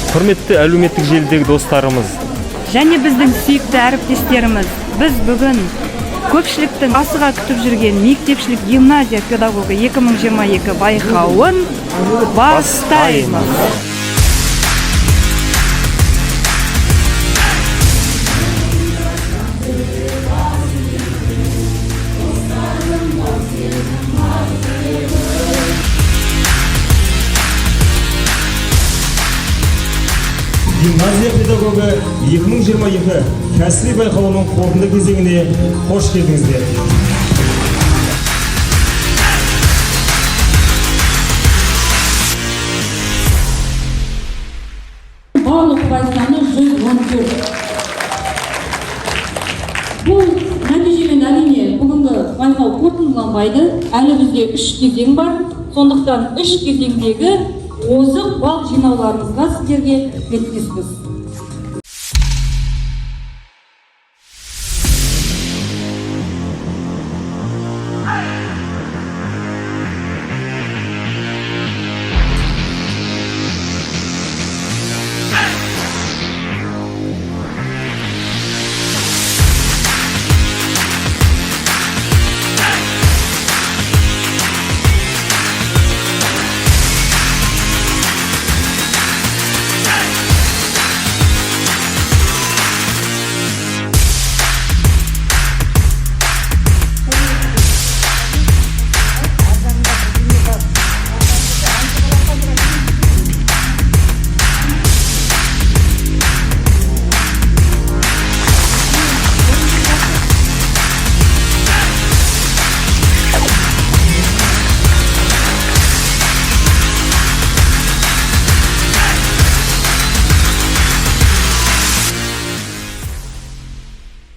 Құрметті әлеуметтік желідегі достарымыз және біздің сүйікті әріптестеріміз, біз бүгін көпшіліктің асыға күтіп жүрген мектепішілік гимназия педагогы 2022 байқауын бастаймыз. Гимназия педагогы 2022 кәсіби байқауының қорытынды кезеңіне қош келдіңіздер. Барлық ұпай саны 114. Бұл нәтижемен, әрине, бүгінгі байқау қорытындыланбайды. Әлі бізде үш кезең бар. Сондықтан үш кезеңдегі озық балл жинауларыңызға сіздерге тілектеспіз.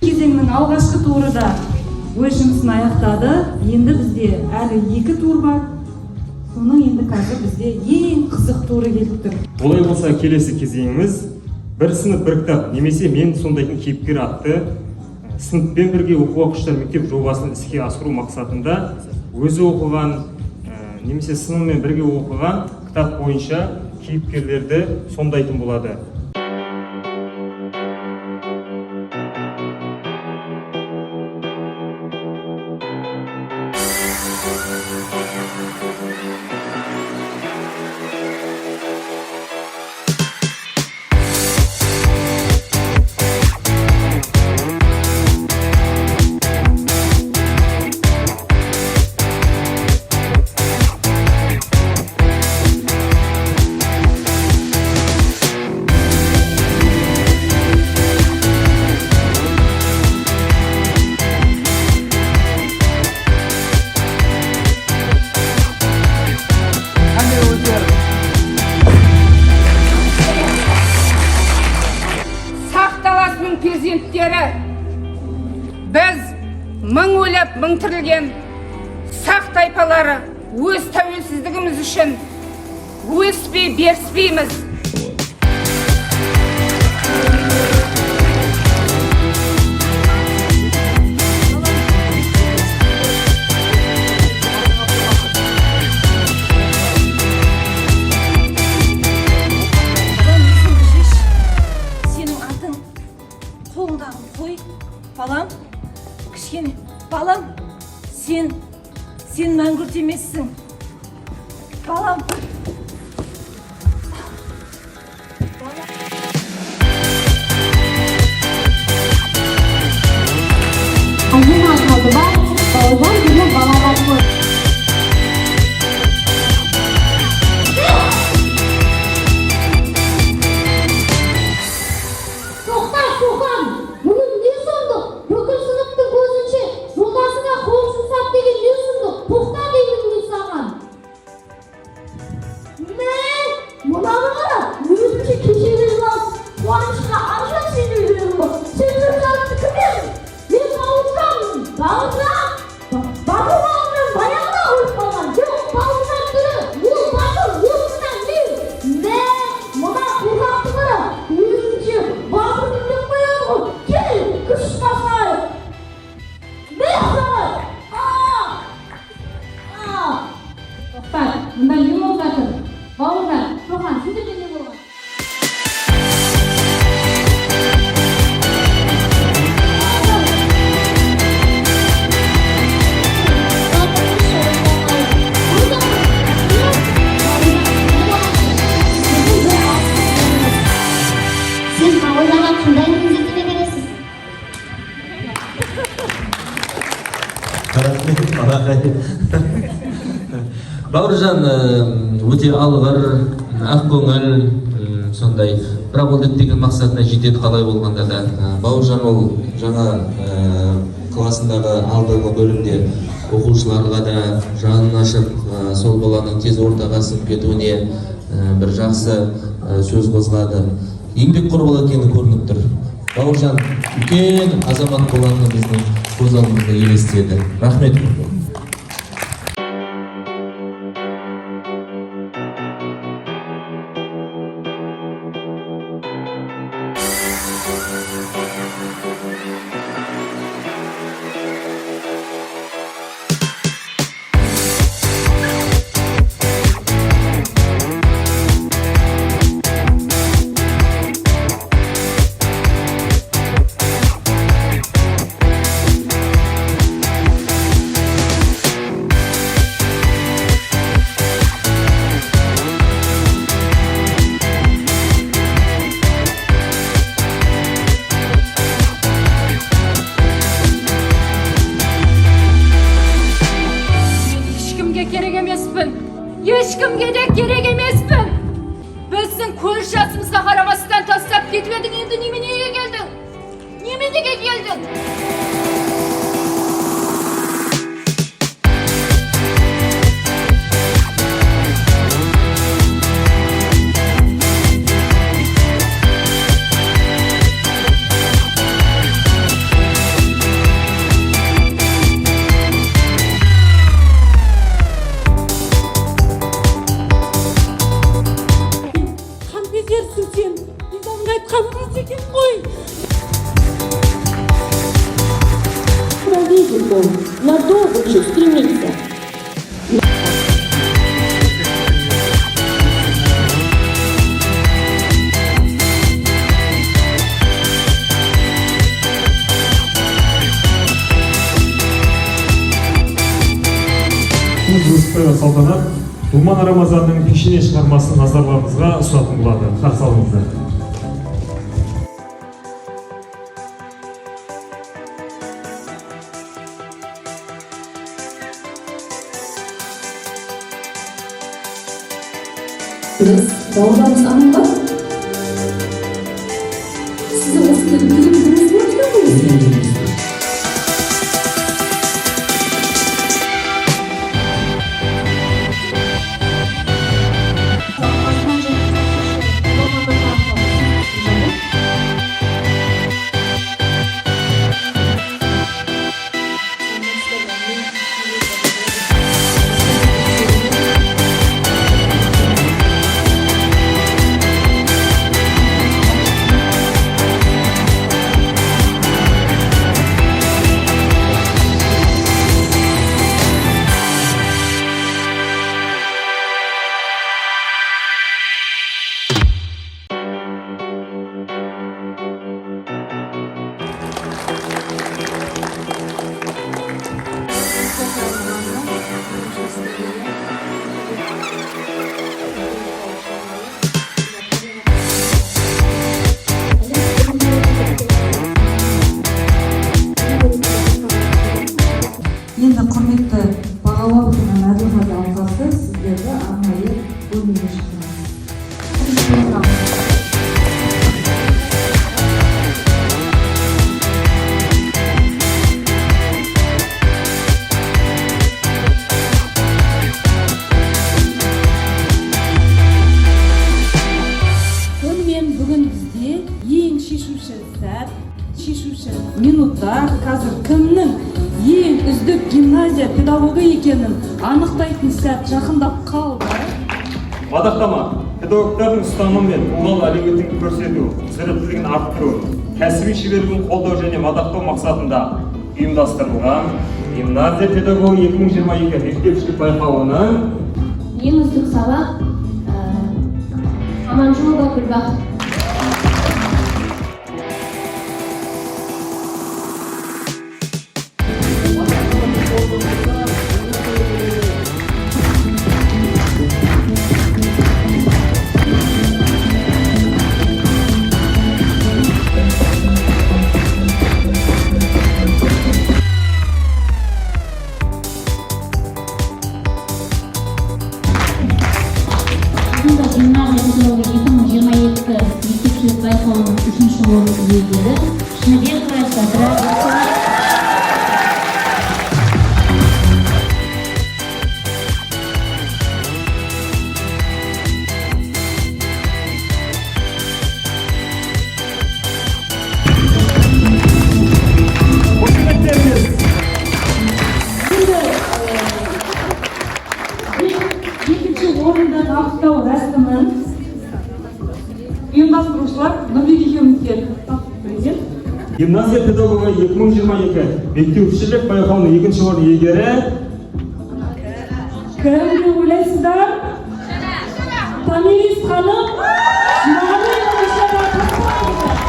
Кезеңнің алғашқы туры да өз жұмысын аяқтады. Енді бізде әлі екі тур бар. Соның енді қазір бізде ең қызық туры келіп тұр. Олай болса, келесі кезеңіміз «Бір сынып – бір кітап» немесе «Мен сомдайтын кейіпкер» атты сыныппен бірге оқуға құштар мектеп жобасын іске асыру мақсатында өзі оқыған немесе сыныбымен бірге оқыған кітап бойынша кейіпкерлерді сомдайтын болады. Сақ даласының перзенттері, біз, мың өліп, мың тірілген сақ тайпалары, өз тәуелсіздігіміз үшін өліспей беріспейміз. Балам, есіңді жишы. Сенің атың, қолыңдағын қой, балам, кішкене балам, сен мәңгүрт емессің, балам. Алина Қалдыбай, Бауыржан деген балағат қой. Тоқта, Шоқан! Бұның не сұмдық? Бүкіл сыныптың көзінше жолдасыңа қол жұмсап деген не сұмдық? Тоқта деймін мен саған. Ағай. Бауыржан өте алғыр, ақкөңіл, сондай. Бірақ ол діттеген мақсатына жетеді қалай болғанда да. Бауыржан ол жаңа классындағы алдыңғы бөлімде оқушыларға да жанын ашып, сол баланың тез ортаға сіңіп кетуіне бір жақсы сөз қозғады. Еңбекқор бала екені көрініп тұр. Бауыржан үлкен азамат болатыны біздің көз алдымызда елестеді. Рахмет. Мен ешкімге керек емеспін. Ешкімге де керек емеспін. Біздің көз жасымызға қарамастан тастап кетіп едің, енді неменеге келдің? Неменеге келдің? Қанпезерсің сен. Низамның айтқаны рас екен ғой. Видит он, на добычу стремится. Жүсіпбаева Салтанат Думан Рамазанның «Пешене» шығармасын назарларыңызға ұсынатын болады. Қарсы алыңыздар. Біз бауырларымыз аман ба? Сіздің осы келгеніңіз ғой. Енді, құрметті бағалап отырған әділқазы алқасы, сіздерді арнайы бөлмеге шақырамыз. Сонымен, бүгін бізде ең шешуші сәт, шешуші минуттар. Қазір кімнің ең үздік гимназия педагогы екенін анықтайтын сәт жақындап қалды. Мадақтама педагогтардың ұстанымы мен тұлғалы әлеуетін көрсету, құзыреттілігін арттыру, кәсіби шеберлігін қолдау және мадақтау мақсатында ұйымдастырылған «Гимназия педагогы 2022» мектепішілік байқауының Ең үздік сабақ Аманжолова Гүлбақыт. орын иегері Шыныбекова Жадыра. Қошеметтеріңіз! Енді екінші орынды табыстау рәсімін ұйымдастырушылар Нұрбек екеуміз келіп президент. Гимназия педагогы 2022 мектепішілік байқауының екінші орын иегері Кім деп ойлайсыздар? Томирис ханым Жұмағалиева Гүлшара.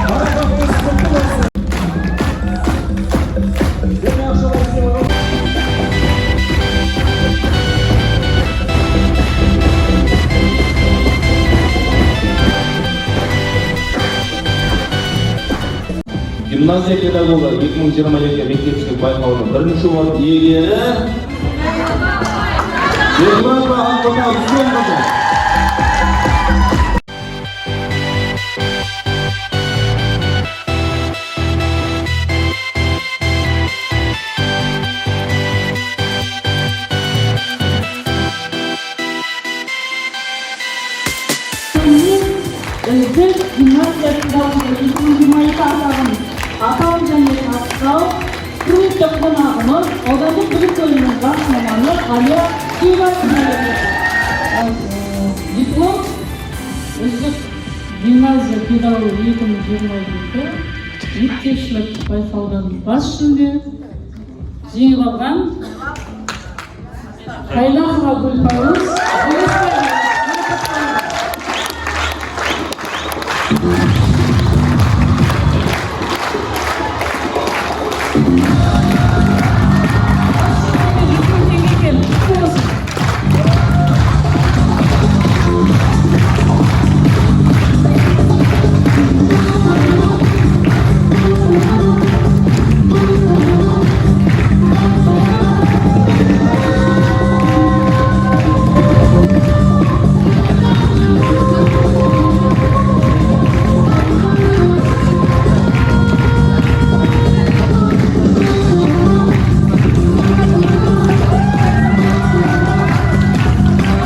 Марапатыңыз құтты болсын! Және ақшалай сыйлығы. Гимназия педагогы 2022 мектепішілік байқауының бірінші орын иегері Бекмұратова Ақбота Үсенқызы. Сонымен, үздік гимназия педагогы 2022 атағын атау және табыстау құрметті қонағымыз, аудандық білім бөлімінің бас маманы Ғалия Күйбаевна. Диплом үздік гимназия педагогы 2022 мектепішілік байқаудан бас жүлде жеңіп алған Қайлақова Гүлпауыз. 100 000 теңге екен, құтты болсын!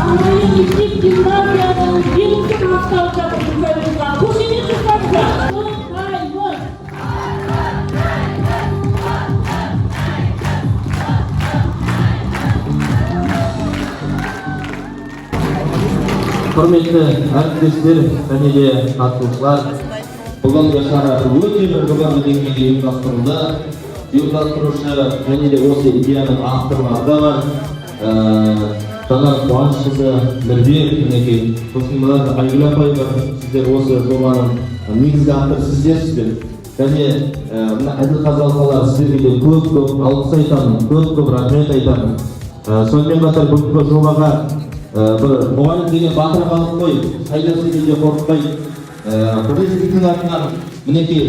Арнайы мектеп гимназияның жеңісі табысталып жатыр Гүлпайымызға. Қошемет жасаңыздар! Құттықтаймыз! Құрметті әріптестер және де қатысушылар, бүгінгі шара өте бір жоғары деңгейде ұйымдастырылды. Ұйымдастырушы және де осы идеяның авторлары да бар. Жанар Қуанышқызы, Нұрбек, мінекей, сосын мына Айгүл апай бар. Сіздер осы жобаның негізгі авторы сіздерсіздер. Және мына әділқазы алқалары, сіздерге де көп көп алғыс айтамын, көп көп рахмет айтамын. Сонымен қатар бүгінгі жобаға бір мұғалім деген батыр халық қой, қайда де қорықпайды. Бірлестіктің атынан, мінекей,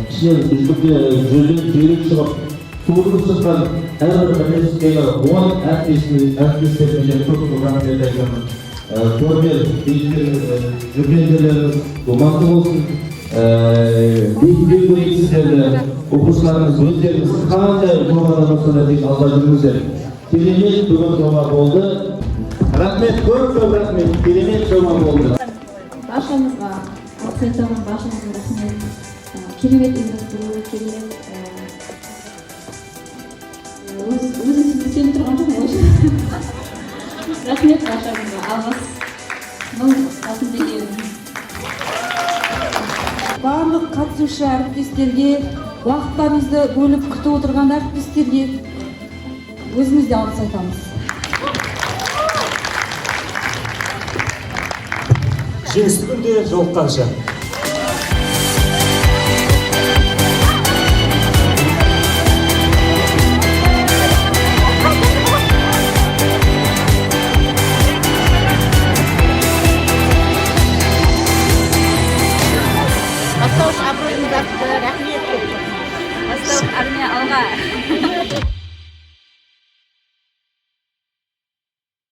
ішінен үздікте жүйрік шығып, суырылып шыққан әрбір бірлестіктегі 10 әріптестеріме көп көп рахмет айтамын. Көрмер жүрген жерлеріңіз думанды болсын, биікте көрейік сіздерді. Оқушыларыңыз, өздеріңіз қандай жобада болса да, тек алға жүріңіздер. Керемет бүгін жоба болды. Рахмет, көп көп рахмет, керемет жоба болды. Баршаңызға алғыс айтамын, баршаңызға рахмет. Керемет ұйымдастыру, керемет. Өзім сеніп тұрған жоқпын уже. Рахмет баршаңызға, алғыс мың алтын деген. Барлық қатысушы әріптестерге, уақыттарыңызды бөліп күтіп отырған әріптестерге өзіміз де алғыс айтамыз. Жеңісті күнде жолыққанша!